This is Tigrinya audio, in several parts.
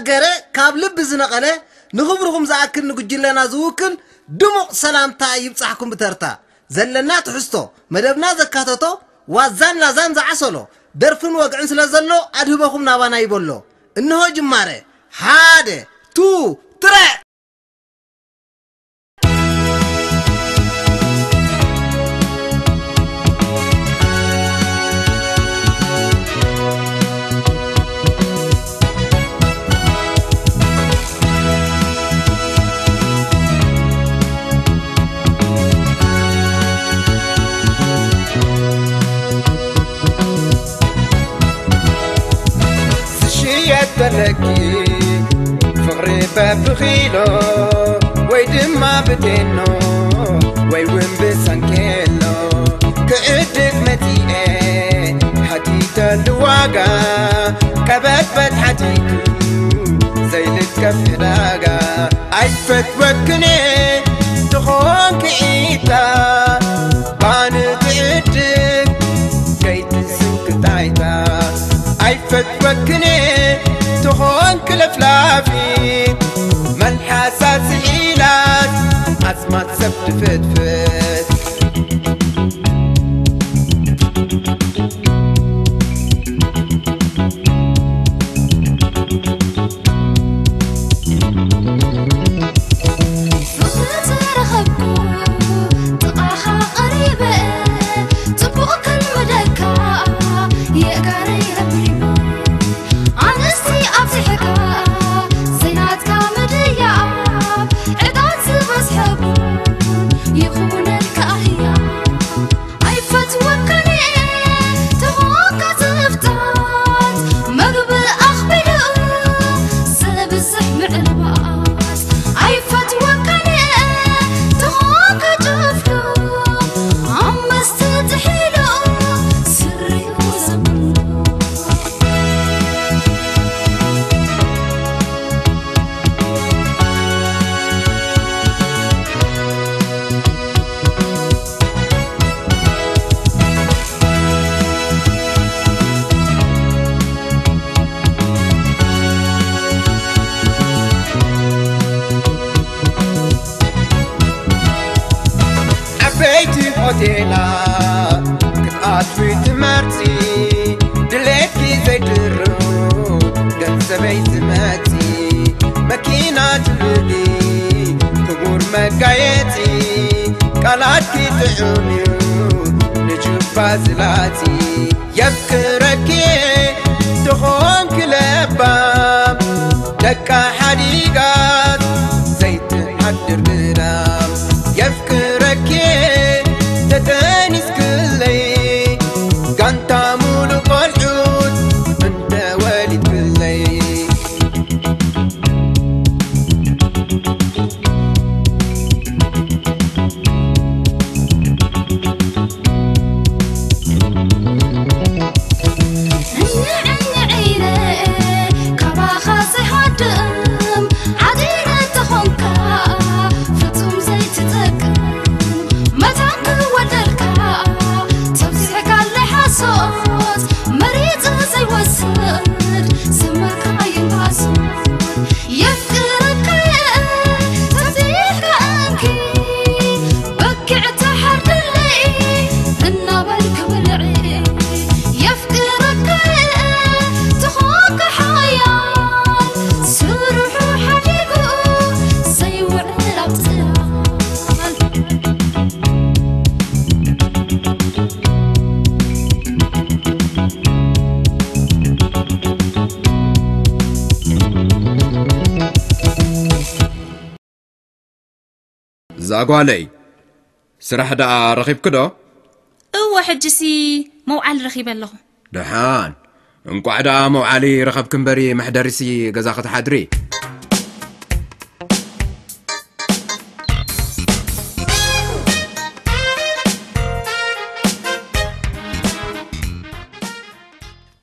ገረ ካብ ልቢ ዝነቐለ ንኽብርኹም ዝኣክል ንጉጅለና ዝውክል ድሙቕ ሰላምታ ይብጻሕኩም ብተርታ። ዘለና ትሕዝቶ መደብና ዘካተቶ ዋዛን ላዛን ዝዓሰሎ ደርፍን ወግዕን ስለ ዘሎ ኣድህበኹም ናባና ይበሎ። እንሆ ጅማረ። ሓደ፣ ቱ፣ ትረ! ዝሽየጥ ተለኪ ፍቕሪ በብኺሎ ወይ ድማ ብቴኖ ወይ እውን ብሳንኬሎ ክዕድግ መጺኤ ሓቲተሉ ዋጋ ቀበጥበጥ ሓቲቱ ዘይልከፍ ዕዳጋ ኣይፈትወክን እየ ትኾንኪ ኢታ ባኒ ትዕድግ ከይትስንኪ ታይታ ኣይፈትወክን እየ ትኾንኪ ለፍላፊት መልሓሳ ስኢላት ኣስማት ሰብ ትፍትፍት ፍቕሪ ተረኸብኩ ጥቓኻ ቀሪበ ጽቡቕ ከልምደካ የእጋረይ ረብሪበ ኣንስቲ ኣብዚሕካ ዘይናትካ ምድያብ ዕጣን ዝበዝሐ ቡን ይኹነልካ ህያብ ኣይፈትወካን እየ ተኾንካ ዝፍታት መግቢ ኣኽቢሉ ዘብዝሕ ምዕልባት ኣይፈትወካን እየ ተኾንካ ጭፍሉ ኣብ መስተ ጥሒሉ ስሪኡ ዘብሉ ዓበይቲ ሆቴላት ክትኣትዊ ትመርጺ ድሌትኪ ዘይድሩ ገንዘበይ ዝመጺ መኪና ትብሊ ክቡር መጋየጺ ቃላትኪ ጥዑም እዩ ንጁባ ዝላጺ የፍቅረኪ ተኾንኪ ለባም ደቃ ሓዲጋት ዘይትሓድር ድራም የፍቅረኪ ተጠኒስክለይ ጋንታ ሙሉ ቆልዑት እንተወሊድክለይ እዛ ጓለይ፣ ስራሕ ደኣ ረኺብኪ ዶ? እወ፣ ሕጂሲ መውዓሊ ረኺበ ኣለኹ። ደሓን። እንቋዕ ደኣ መውዓሊ ረኸብኪ እምበሪ፣ መሕደሪሲ ገዛ ክትሓድሪ።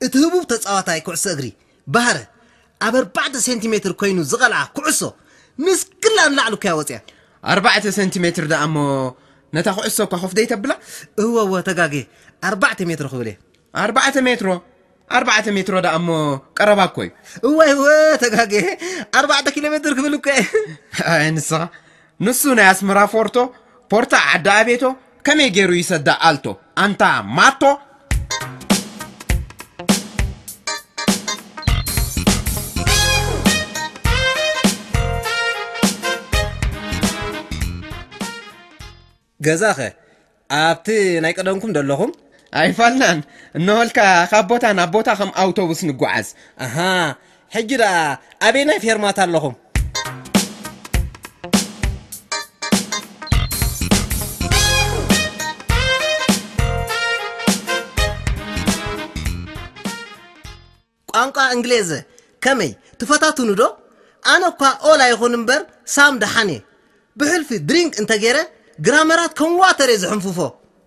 እቲ ህቡብ ተጻዋታይ ኩዕሶ እግሪ ባህረ፣ ኣብ ኣርባዕተ ሴንቲሜትር ኮይኑ ዝቐልዓ ኩዕሶ ንስክላ ንላዕሊ እኮ እያ ወጺኣ። ኣርባዕተ ሴንቲሜትር ደኣ እሞ ነታ ኩዕሶ እኳ ኮፍ ደይተብላ? እወ እወ ተጋግየ፣ ኣርባዕተ ሜትሮ ክብል እየ። ኣርባዕተ ሜትሮ? ኣርባዕተ ሜትሮ ደኣ እሞ ቀረባ እኮ እዩ። እዋይ እወ፣ ተጋጌ። ኣርባዕተ ኪሎ ሜትር ክብል እኮ እየ። ኣይ ንስኻ፣ ንሱ ናይ ኣስመራ ፎርቶ፣ ፖርታ ዓዲ ኣቤቶ፣ ከመይ ገይሩ ይሰዳ ኣልቶ ኣንታ ማቶ። ገዛኸ ኣብቲ ናይ ቀደምኩም ደለኹም? ኣይፋልናን። እነሆልካ፣ ካብ ቦታ ናብ ቦታ ከም ኣውቶቡስ ንጓዓዝ። ኣሃ፣ ሕጂ ደኣ ኣበየናይ ፌርማታ ኣለኹም? ቋንቋ እንግሊዝ ከመይ ትፈታትኑ ዶ? ኣነ እኳ ኦል ኣይኹን እምበር ሳም ደሓን እየ። ብሕልፊ ድሪንክ እንተገይረ ግራመራት ከም ዋተር እየ ዝሕንፍፎ።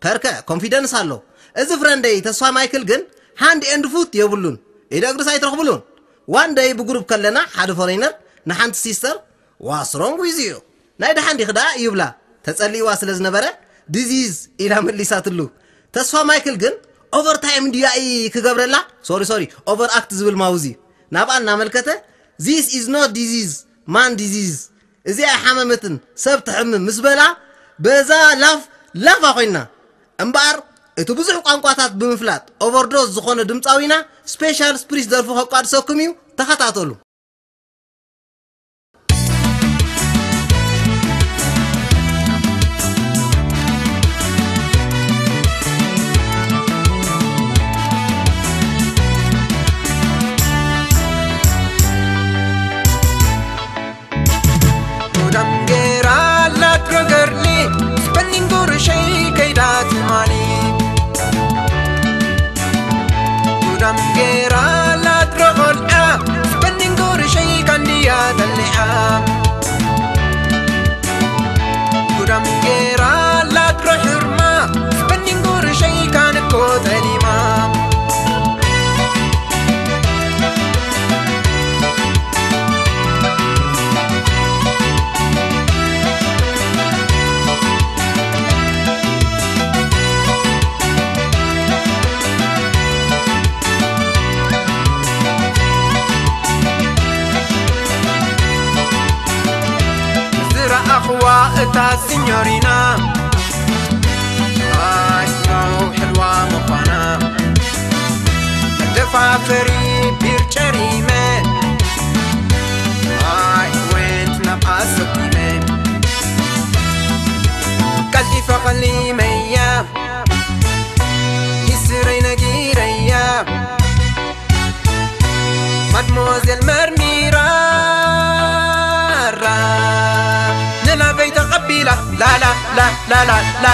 ፐርከ ኮንፊደንስ ኣሎ። እዚ ፍረንደይ ተስፋ ማይክል ግን ሃንድ ኤንድ ፉት የብሉን። ኢደ እግርስ ኣይትረኽብሉን። ዋን ደይ ብግሩፕ ከለና ሓደ ፎሬነር ንሓንቲ ሲስተር ዋስ ሮንግ ዊዝ ዩ ናይ ደሓን ዲኺ ደኣ ይብላ። ተጸሊእዋ ስለ ዝነበረ ዲዚዝ ኢላ መሊሳትሉ። ተስፋ ማይክል ግን ኦቨርታይም እንድያ ክገብረላ፣ ሶሪ ሶሪ፣ ኦቨር ኣክት ዝብል ማውዚ ናብኣ እናመልከተ this is not disease man disease፣ እዚኣ ኣይሓመመትን፣ ሰብ ትሕምም ምስ በላ በዛ ላፍ ላፋ ኮይና። እምበኣር እቲ ብዙሕ ቋንቋታት ብምፍላጥ ኦቨርዶዝ ዝኾነ ድምፃዊና ስፔሻል ስፕሪስ ደርፉ ከቋድሰኩም እዩ። ተኸታተሉ። ጉዳም ጌራ ኣላ ድሮ ገርሊ፣ ስፐኒን ጉርሸይ ከይዳ ትማሊ። ጉዳም ጌራ ኣላ ድሮ ቆልዓ፣ ስፐኒን ጉርሸይ ካንድያ ጠሊዓ። ጉዳም ጌራ ኣላ ድሮ ሕርማ፣ ስፐኒን ጉርሸይ ካን እኮ ጠሊማ። ዝረኣኽዋ እታ ሲኞሪና፣ ኣይ ነው ሕልዋ ምዃና። መደፋፈሪ ቢር ጨሪመ፣ ኣይ ወንት ናብ ኣሰኪመ። ቀልጢፈ ኸሊመያ፣ ሚስረይ ነጊረያ። ማድሞዜል መርሚራራ ንላበይ ተቐቢላ ላላ ላላላላ።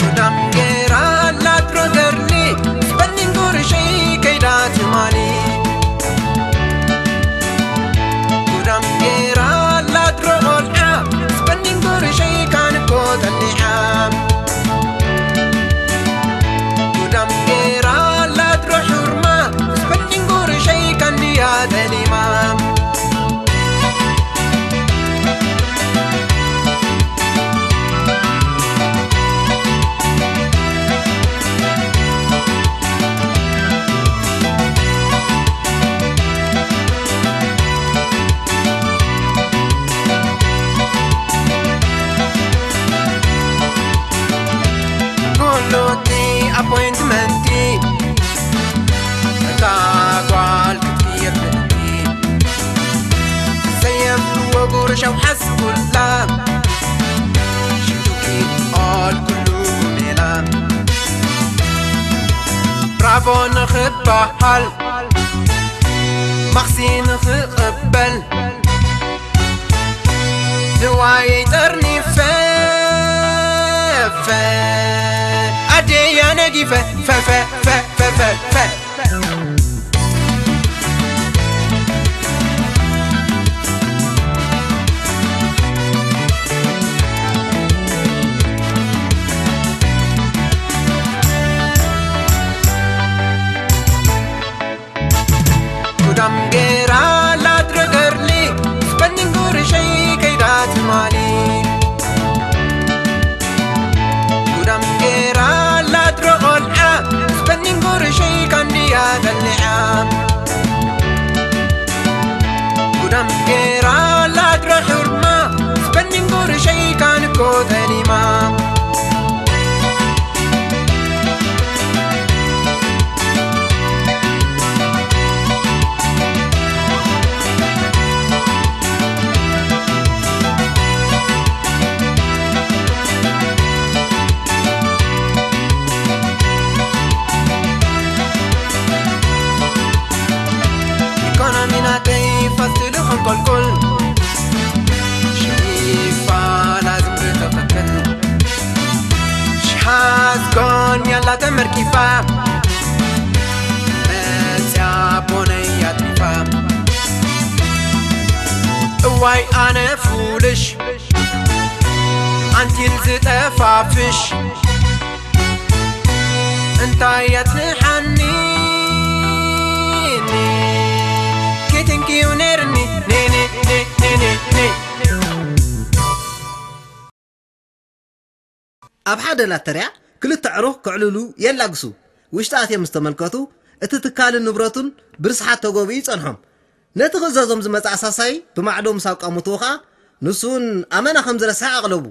ጉዳም ጌራ ኣላ ድሮ ገርሊ፣ ስፐኒን ጉርሸይ ከይዳ ትማሊ። ጉዳም ጌራ ኣላ ድሮ ቆልዓ፣ ስፐኒን ጉርሸይ ካን እኮ ጠሊዓ። ጉዳም ጌራ ኣላ ድሮ ሑርማ፣ ስፐኒን ጉርሸይ ካንድያ ጠሊማ። ኩሉ እቲ ኣፖይንትመንቲ እታ ጓል ክትቅየር ትእቲ። ዘየብልዎ ጉርሻው ሓስኩላ ሽቱኪ ኦል ኩሉ ሜላ። ብራቮ ንኽበሃል ማኽሲ ንኽቕበል ንዋየይ ጠርኒፈ ኣደያ ነጊፈ ፈፈ ፈፈፈፈ። እዋይ ኣነ ፉልሽ ኣንቲል ዝጠፋፍሽ እንታይ ያጽንሓኒ ኬትንኪዩ ነርኒ ኔኔ ኔኔ ኣብ ሓደ ላተርያ ክልተ ኣዕሩኽ ክዕልሉ የላግሱ። ውሽጢ ኣትዮም ምስ ተመልከቱ፣ እቲ ትካልን ንብረቱን ብርስሓት ተጎቢኡ ይጸንሖም። ነቲ ክእዘዞም ዝመጽእ ኣሳሳይ ብማዕዶ ምስ ኣቋሙትዎ ኸኣ፣ ንሱ እውን ኣመና ከም ዝረስሐ ኣቕለቡ።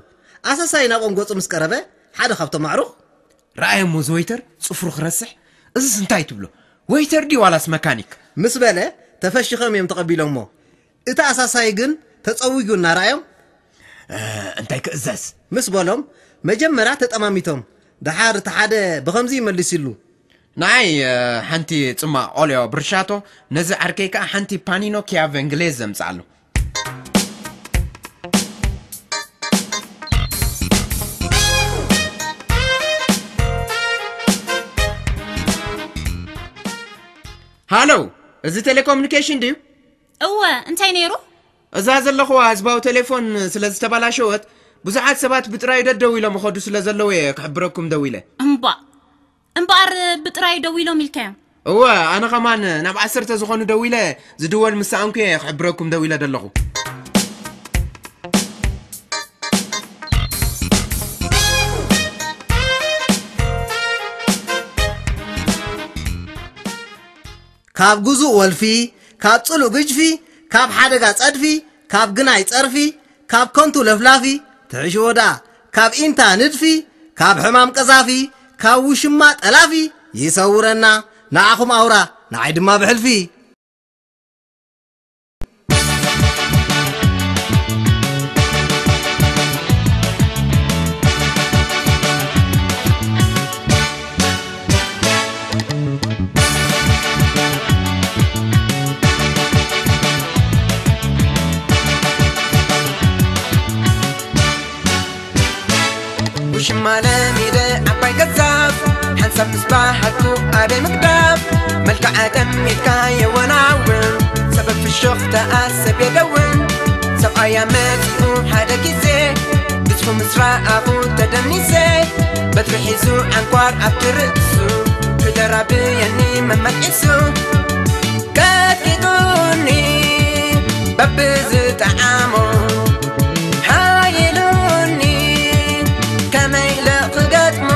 ኣሳሳይ ናብኦም ገጹ ምስ ቀረበ፣ ሓደ ካብቶም ኣዕሩኽ፣ ረኣዮሞ እዚ ወይተር ጽፍሩ ክረስሕ፣ እዝስ እንታይ ትብሎ? ወይተር ድዩ ዋላስ መካኒክ? ምስ በለ፣ ተፈሺኾም እዮም ተቐቢሎሞ። እቲ ኣሳሳይ ግን ተጸዊጉ እናረኣዮም፣ "እ፣ እንታይ ክእዘዝ?" ምስ በሎም፣ መጀመርያ ተጠማሚቶም፣ ደሓር እቲ ሓደ ብኸምዚ ይመልስ ኢሉ። ንዓይ፣ እ፣ ሓንቲ ጽማቕ ኦልዮ ብርሻቶ፣ ነዚ ዓርከይ ከኣ ሓንቲ ፓኒኖ ኪያቭ እንግሌዝ ዘምጽኣሉ። ሃሎ፣ እዚ ቴሌኮሙኒኬሽን ድዩ? እወ፣ እንታይ ነይሩ? እዛ ዘለኹዋ ህዝባዊ ቴሌፎን ስለ ዝተባላሸወት፣ ብዙሓት ሰባት ብጥራይ ደደው ኢሎም ይኸዱ ስለ ዘለዉ እየ ክሕብረኩም ደው ኢለ። እምባ-፣ እምበኣር ብጥራይ ደው ኢሎም ኢልካዮም? እወ፣ ኣነ ኸማን ናብ ዓሰርተ ዝኾኑ ደው ኢለ፣ ዝድወል ምስ ሰኣንኩ እየ ክሕብረኩም ደው ኢለ ደለኹ። ካብ ግዙእ ወልፊ፣ ካብ ጽሉእ ግጅፊ፣ ካብ ሓደጋ ጸድፊ፣ ካብ ግናይ ጸርፊ፣ ካብ ከንቱ ለፍላፊ፣ ትሕሽዎ ደኣ፣ ካብ ኢንታ ንድፊ፣ ካብ ሕማም ቀዛፊ፣ ካብ ውሽማ ጠላፊ፣ ይሰውረና፣ ንዓኹም ኣውራ፣ ንዓይ ድማ ብሕልፊ። ውሽማ ለሚደ ዓባይ ገዛፍ፣ ሓንሳብ ምስ በሃልኩ ኣበይ ምግዳፍ? መልክዓ ጠሚትካ የወናውን፣ ሰበብ ፍሽኽተኣ ሰብ የደውን። ሰብኣያ መጺኡ ሓደ ግዜ፣ ግዝፉ ምስ ረኣኹ ተደኒሰ፣ በትሪ ሒዙ ዓንኳር ኣብቲ ርእሱ፣ ክደራብየኒ መመልዒሱ። ቀጥቂጡኒ በብዝጠዓሞ፣ ሓይሉኒ ከመይ ኢለ ክገጥሞ፣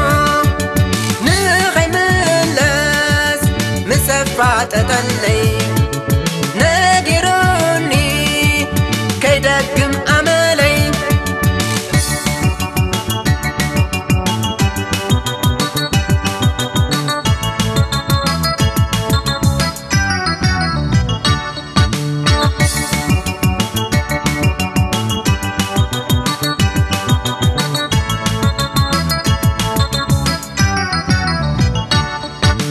ንኸይምለስ ምስ ኣፋጠጠለይ፣ ነጊሩኒ ከይደግም ኣመለይ።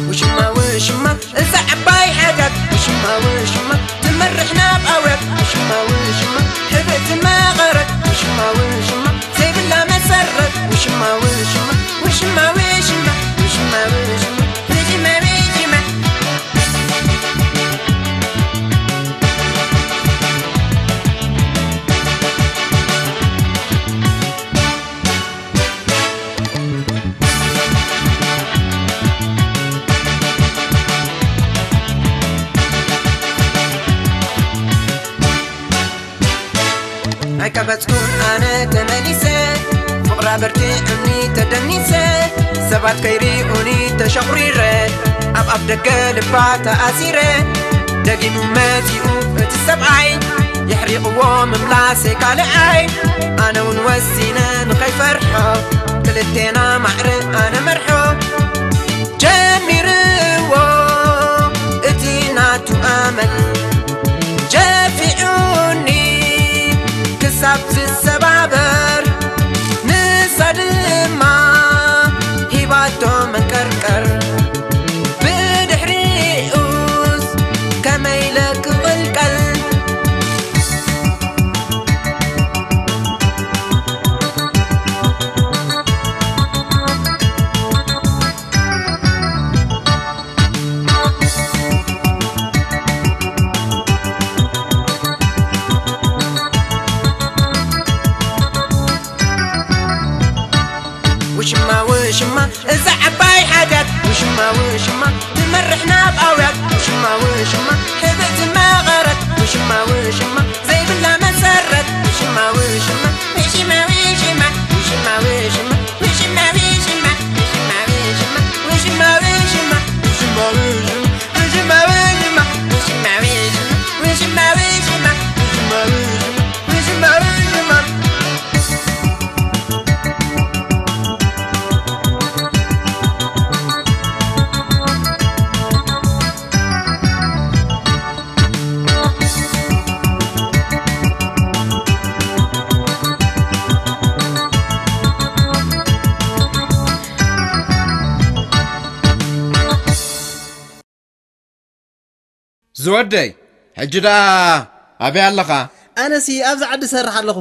ውሽማ ውሽማ እዛ ዓባይ ሓዳግ፣ ውሽማ ውሽማ ትመርሕ ናብ ኣውያት፣ ውሽማ ውሽማ ሕብእቲ መቐረት፣ ውሽማ ውሽማ ዘይብላ መሰረት፣ ውሽማ ውሽማ፣ ውሽማ ውሽማ፣ ውሽማ ውሽማ፣ ውሽማ ውሽማ። ኣይቀበጽኩን ኣነ ተመሊሰ፣ ፍቕራ በርቲዑኒ ተደኒሰ፣ ሰባት ከይሪኡኒ ተሸቑሪረ፣ ኣብ ኣፍ ደገ ልባ ተኣሲረ። ደጊሙ መጺኡ እቲ ሰብኣይ፣ የሕሪቕዎ ምምላሰይ ካልኣይ። ኣነ እውን ወሲነ ንኸይፈርሖ፣ ክልቴና ማዕረ ኣነ መርሖ። ጀሚርዎ እቲ ናቱ ኣመል፣ ጀፊዑኒ ክሳብ ዝሰባበር፣ ንሳ ድማ ሂባቶ መንቀርቀር። ብድሕሪኡስ ከመይ ኢለ ክቕልቀል? ንሕና ኣብ ኣውያት ውሽማ ውሽማ፣ ሕብእቲ መቐረት ውሽማ ውሽማ፣ ዘይብላ መሰረት ውሽማ ውሽማ፣ ውሽማ ውሽማ፣ ውሽማ ውሽማ፣ ውሽማ ውሽማ፣ ውሽማ ውሽማ፣ ውሽማ ውሽማ፣ ውሽማ ውሽማ፣ ውሽማ ውሽማ፣ ውሽማ ውሽማ፣ ውሽማ ውሽማ፣ ውሽማ ውሽማ፣ ውሽማ ውሽማ። ዝወደይ፣ ሕጂ ደኣ ኣበይ ኣለኻ? ኣነሲ ኣብዚ ዓዲ እሰርሕ ኣለኹ።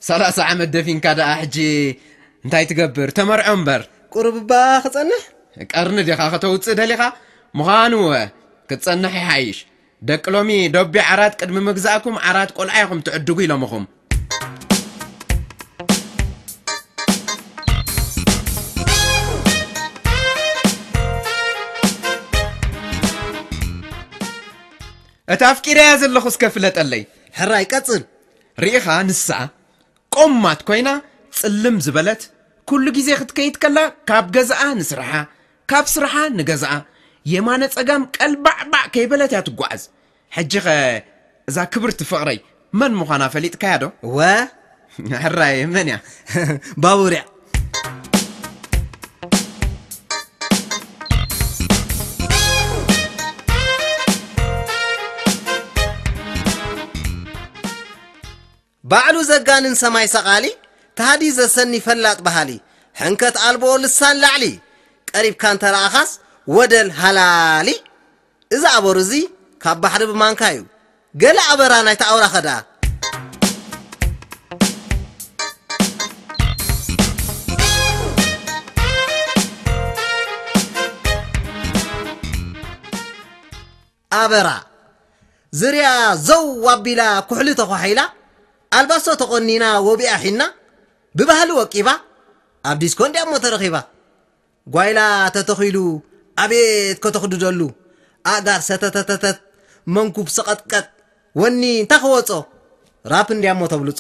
ሰላሳ ዓመት ደፊንካ ደኣ ሕጂ እንታይ ትገብር? ተመርዖ እምበር። ቁሩብ እባ ክጸንሕ። ቀርኒ ዲኻ ከተውጽእ ደሊኻ? ምዃኑ እወ፣ ክትጸንሕ ይሓይሽ። ደቂ ሎሚ ዶቢ ዓራት ቅድሚ ምግዛእኩም ዓራት ቆልዓ ኢኹም ትዕድጉ ኢሎምኹም። እታ ኣፍቂረያ ዘለኹ እስከ ፍለጠለይ። ሕራይ ቀጽል። ርኢኻ ንሳ ቆማት ኮይና ጽልም ዝበለት ኩሉ ግዜ ክትከይድ ከላ ካብ ገዛኣ ንስራሓ ካብ ስራሓ ንገዛኣ የማነ ጸጋም ቀልባዕባዕ ከይበለት እያ ትጓዓዝ። ሕጂ ኸ እዛ ክብርቲ ፍቕረይ መን ምዃና ፈሊጥካያ ዶ? እወ። ሕራይ መን እያ? ባቡር እያ። ባዕሉ ዘጋንን ሰማይ ሰቓሊ፣ ታህዲ ዘሰኒ ፈላጥ በሃሊ፣ ሕንከት ኣልቦ ልሳን ላዕሊ፣ ቀሪብካ እንተ ረኣኻስ ወደል ሃላሊ። እዚ ኣበሩ እዚ ካብ ባሕሪ ብማንካ እዩ። ገለ ኣበራ ናይታ ኣውራ ኸዳ። ኣበራ ዝርያ ዘው ኣቢላ ኩሕሊ ተዃሒላ ኣልባሶ ተቖኒና ወቢኣ ሒና ብባህሊ ወቂባ ኣብ ዲስኮ እንዲያ እሞ ተረኺባ። ጓይላ ተተኺሉ ኣቤት ከተኽድደሉ ኣእጋር ሰተተተተት መንኩብ ሰቐጥቀጥ ወኒ እንታ ክወጾ ራፕ እንዲያ እሞ ተብልጾ።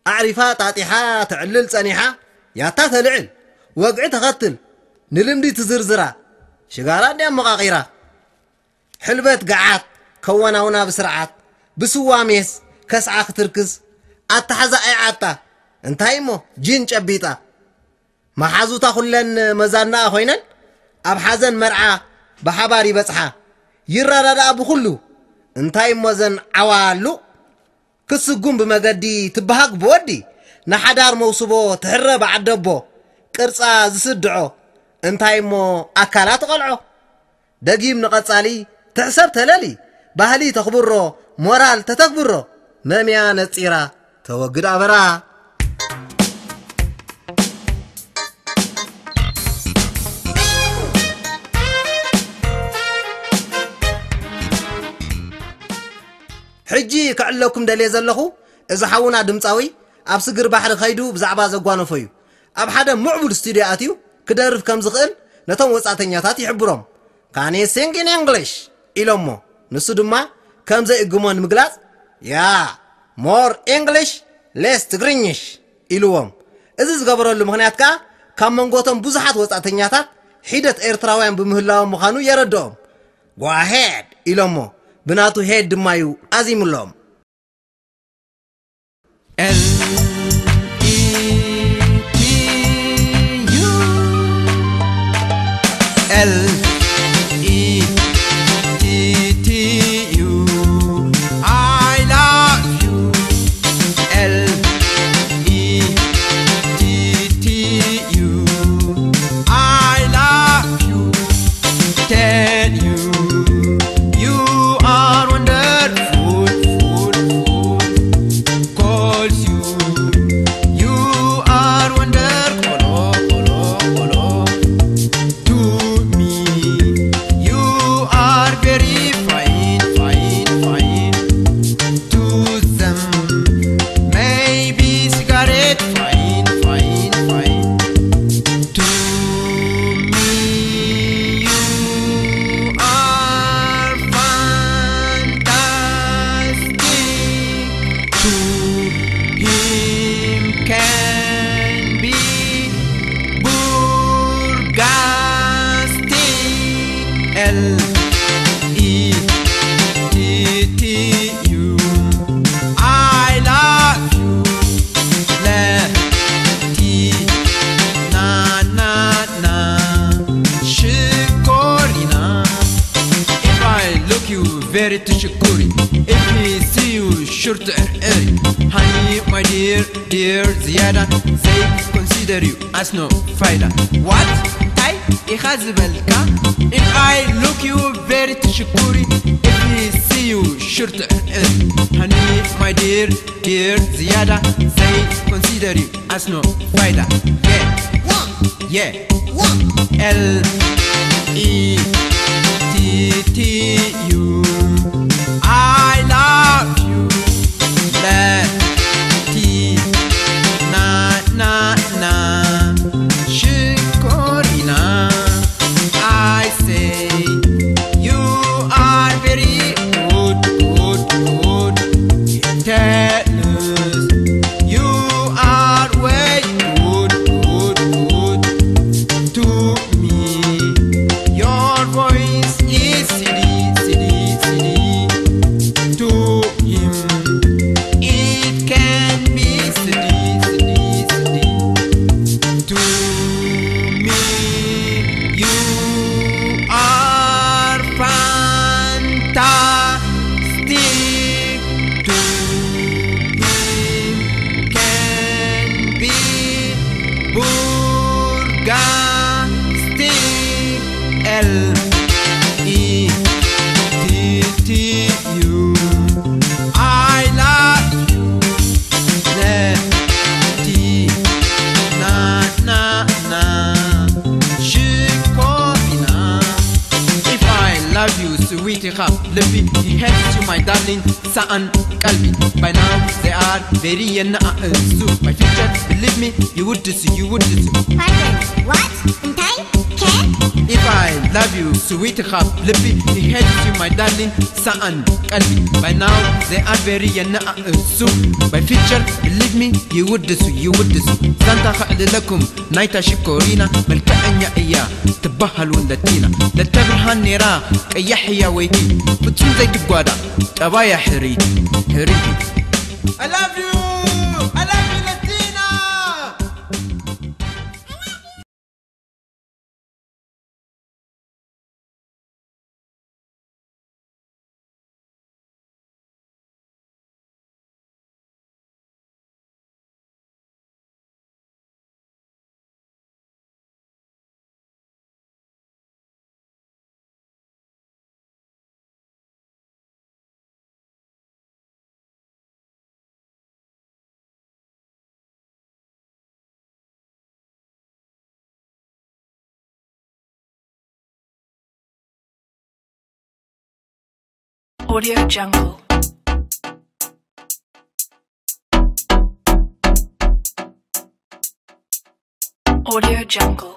ኣዕሪፋ ጣጢሓ ተዕልል ጸኒሓ ያታ ተልዕል ወግዒ ተኸትል ንልምዲ ትዝርዝራ ሽጋራ እንዲያ መቓቒራ። ሕልበት ገዓት ከወናውና ብስርዓት ብስዋ ሜስ ከስዓ ክትርክስ ኣተሓዛ ኣይዓጣ እንታይ እሞ ጂን ጨቢጣ። መሓዙታ ኩለን መዛናኣ ኮይነን ኣብ ሓዘን መርዓ ብሓባር ይበጽሓ ይረዳድኣ ብኹሉ። እንታይ እሞ ዘን ዓዋሉ ክስጉም ብመገዲ ትበሃግ ብወዲ ንሓዳር መውስቦ ትሕረ ብዓደቦ ቅርጻ ዝስድዖ እንታይ እሞ ኣካላ ትቐልዖ። ደጊም ንቐጻሊ ትሕሰብ ተለሊ ባህሊ ተኽብሮ ሞራል ተተግብሮ መምያ ነጺራ ተወግድ ኣበራ። ሕጂ ክዕለኩም ደልየ ዘለኹ እዚ ሓውና ድምጻዊ ኣብ ስግር ባሕሪ ከይዱ ብዛዕባ ዘጓነፎ እዩ። ኣብ ሓደ ምዕቡል ስቱድዮ ኣትዩ ክደርፍ ከም ዝኽእል ነቶም ወጻእተኛታት ይሕብሮም። Can you sing in English? ኢሎሞ። ንሱ ድማ ከም ዘይእግሞ ንምግላጽ ያ more English less ትግርኝሽ ኢልዎም። እዚ ዝገበረሉ ምኽንያት ከኣ ካብ መንጎቶም ብዙሓት ወጻእተኛታት ሒደት ኤርትራውያን ብምህላዎም ምዃኑ የረድኦም። Go ahead ኢሎሞ። ብናቱ ሄድ ድማ እዩ ኣዚሙሎም። L E T U L E T T U I love you. L E T T U I love you. Tell you you are wonderful, full, full. Calls you ሽርትዕርዕር። Honey, my dear, dear ዝያዳ ዘይኮንሲደር ዩ ኣስኖ ፋይዳ። What? እንታይ ኢኻ ዝበልካ? If I look you very ትሽኩሪ፣ if I see you ሽርትዕርዕር። Honey, my dear, dear ዝያዳ ዘይኮንሲደር ዩ ኣስኖ ፋይዳ። Yeah. Yeah. L E T T U. I love you. ለቲ ና ና ና ሽኮሪና። I say you are very good, good, good. Tennis. You are way good, good, good to me. Your voice is silly, silly, silly to him. It can be silly, silly, silly to me. You are fantastic. Stick to him can be burgastic. L E T T U. I love you. ለቲ ና ና ና ሽኮሪና። If I love you, ስዊት ኢኻ ልቢ፣ he hates you, my darling፣ ሰኣን ቀልቢ። By now they are very የነኣእሱ፣ my future, believe me፣ ይውድሱ፣ ይውድሱ። Pardon? What? እንታይ? ከ? If I love you, ስዊት ኢኻ ልቢ፣ he hates you, my darling፣ ሰኣን ቀልቢ። By now they are very የነኣእሱ፣ my future, believe me፣ ይውድሱ፣ ይውድሱ። ዛንታ ከዕልለኩም ናይታ ሽኮሪና፣ መልክዐኛ እያ ትበሃል እውን ለቲና። ለተብርሃን ኔራ ቀያሕ እያ ወይቲ፣ ፍጹም ዘይትጓዳእ ጠባያ ሕርይቲ፣ ሕርይቲ። I love you! I love you ለቲና! Audio Jungle. Audio Jungle.